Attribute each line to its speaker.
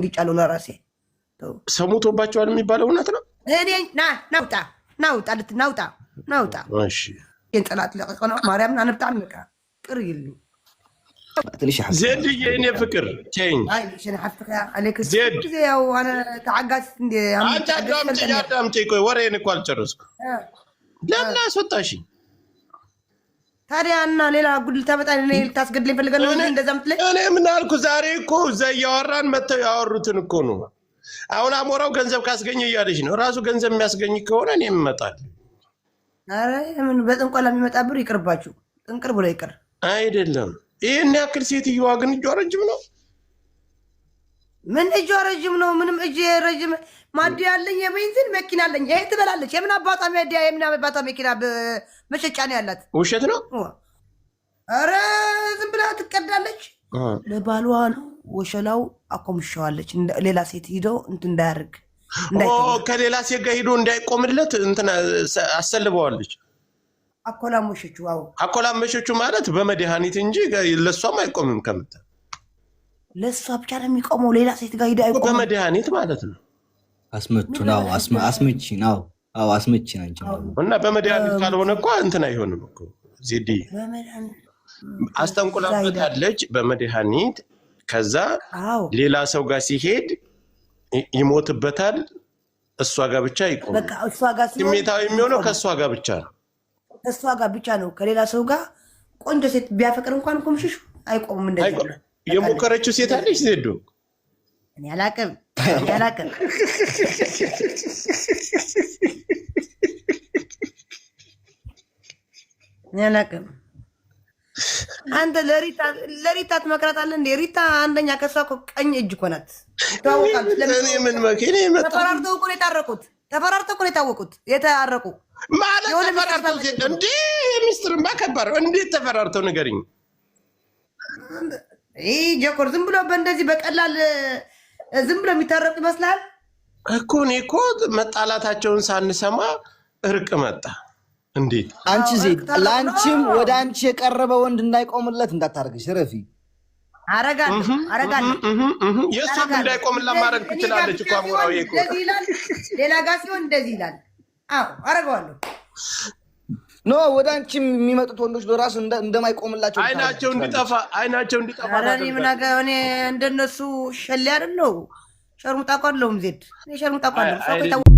Speaker 1: ደንግጫለሁ ለራሴ።
Speaker 2: ሰው ሞቶባቸዋል የሚባለው እውነት ነው።
Speaker 1: እኔ ና ናውጣ ናውጣ ልት ናውጣ ናውጣ።
Speaker 2: እሺ።
Speaker 1: ጠላት ለቀቀ ነው። ማርያምን ኣነ ብጣዕሚ በቃ ቅር ይልኒ።
Speaker 2: ዜድዬ የእኔ ፍቅር ተይኝ።
Speaker 1: አይ ሸነ ሓፍትኻ ኣሌክስ።
Speaker 2: ዜድ።
Speaker 1: ግዜ ያው ኣነ ተዓጋሲት እንደ
Speaker 2: አንቺ አዳምጪኝ፣ አዳምጪኝ። ቆይ ወሬን እኮ አልጨረስኩም። ለምን አስወጣሽኝ?
Speaker 1: ታዲያ እና ሌላ ጉድ ልታመጣ እኔ ልታስገድለኝ ፈልገህ ነው እንደዛ የምትለኝ?
Speaker 2: እኔ ምን አልኩ? ዛሬ እኮ እዛ እያወራን መጥተው ያወሩትን እኮ ነው። አሁን አሞራው ገንዘብ ካስገኘ እያለች ነው። ራሱ ገንዘብ የሚያስገኝ ከሆነ እኔ እመጣለሁ።
Speaker 1: ኧረ ምን በጥንቆላ የሚመጣ ብር ይቅርባችሁ። ጥንቅር ብሎ ይቅር።
Speaker 2: አይደለም ይህን ያክል ሴትዮዋ ግን እጇ ረጅም ነው።
Speaker 1: ምን እጇ ረጅም ነው? ምንም እጅ ረጅም ማደያ አለኝ፣ የቤንዚን መኪና አለኝ። ይሄ ትበላለች። የምን አባቷ ማደያ የምን አባቷ መኪና መሸጫ ነው ያላት?
Speaker 2: ውሸት ነው።
Speaker 1: ኧረ ዝም ብላ ትቀዳለች። ለባሏ ነው ወሸላው አኮምሸዋለች። ሌላ ሴት ሂዶ እንትን እንዳያደርግ።
Speaker 2: ከሌላ ሴት ጋር ሂዶ እንዳይቆምለት እንትን አሰልበዋለች።
Speaker 1: አኮላሞሸችው። አዎ።
Speaker 2: አኮላመሸችው ማለት በመድኃኒት እንጂ ለእሷም አይቆምም። ከምታ
Speaker 1: ለእሷ ብቻ ነው የሚቆመው። ሌላ ሴት ጋር ሂዶ አይቆምም።
Speaker 2: በመድኃኒት ማለት ነው።
Speaker 3: አስመቱ ነው አስመቺ ነው። አዎ አስመቺ ናቸው።
Speaker 2: እና በመድኃኒት ካልሆነ እኮ እንትን አይሆንም እኮ ዜዲ። አስጠንቁላበታለች በመድኃኒት። ከዛ ሌላ ሰው ጋር ሲሄድ ይሞትበታል። እሷ ጋር ብቻ ይቆማል። ስሜታዊ የሚሆነው ከእሷ ጋር ብቻ ነው።
Speaker 1: ከእሷ ጋር ብቻ ነው። ከሌላ ሰው ጋር ቆንጆ ሴት ቢያፈቅር እንኳን ኮምሽሽ አይቆምም። እንደዚህ
Speaker 2: የሞከረችው ሴት አለች ዜዶ?
Speaker 1: እኔ አላቅም፣ እኔ አላቅም። እኔ አላቅም። አንተ ለሪታ ትመክራታለህ እንዴ? ሪታ አንደኛ ከእሷ እኮ ቀኝ እጅ እኮ ናት። ይተዋወቃሉ። ተፈራርተው እኮ ነው የታረቁት። ተፈራርተው እኮ ነው የታወቁት የታረቁ።
Speaker 2: ማለት ተፈራርተው እንዴ? ሚስጥርማ ከባድ ነው። እንዴት ተፈራርተው ንገሪኝ።
Speaker 1: ይህ ጀኮር ዝም ብሎ በእንደዚህ በቀላል ዝም ብሎ የሚታረቁ ይመስላል?
Speaker 2: እኮ እኔ እኮ መጣላታቸውን ሳንሰማ እርቅ መጣ። እንዴት?
Speaker 3: አንቺ ዜድ ለአንቺም ወደ አንቺ የቀረበ ወንድ እንዳይቆምለት እንዳታደርግሽ ረፊ።
Speaker 1: አረጋለሁ፣ አረጋለሁ።
Speaker 2: የእሷም እንዳይቆምላት ማድረግ ትችላለች እኮ አሞራው። እኮ
Speaker 1: እንደዚህ ይላል፣ ሌላ ጋር ሲሆን እንደዚህ ይላል። አዎ አረገዋለሁ።
Speaker 3: No ወደ አንቺ የሚመጡት ወንዶች ለራሱ እንደማይቆምላቸው
Speaker 2: አይናቸው እንዲጠፋ አይናቸው እንዲጠፋ።
Speaker 1: ኧረ እኔ ምን አገ- እኔ እንደነሱ ሸሌ አይደለሁ። ሸርሙጣ እኮ አይደለሁም ዜድ። እኔ ሸርሙጣ እኮ አይደለሁም። ሰው እኮ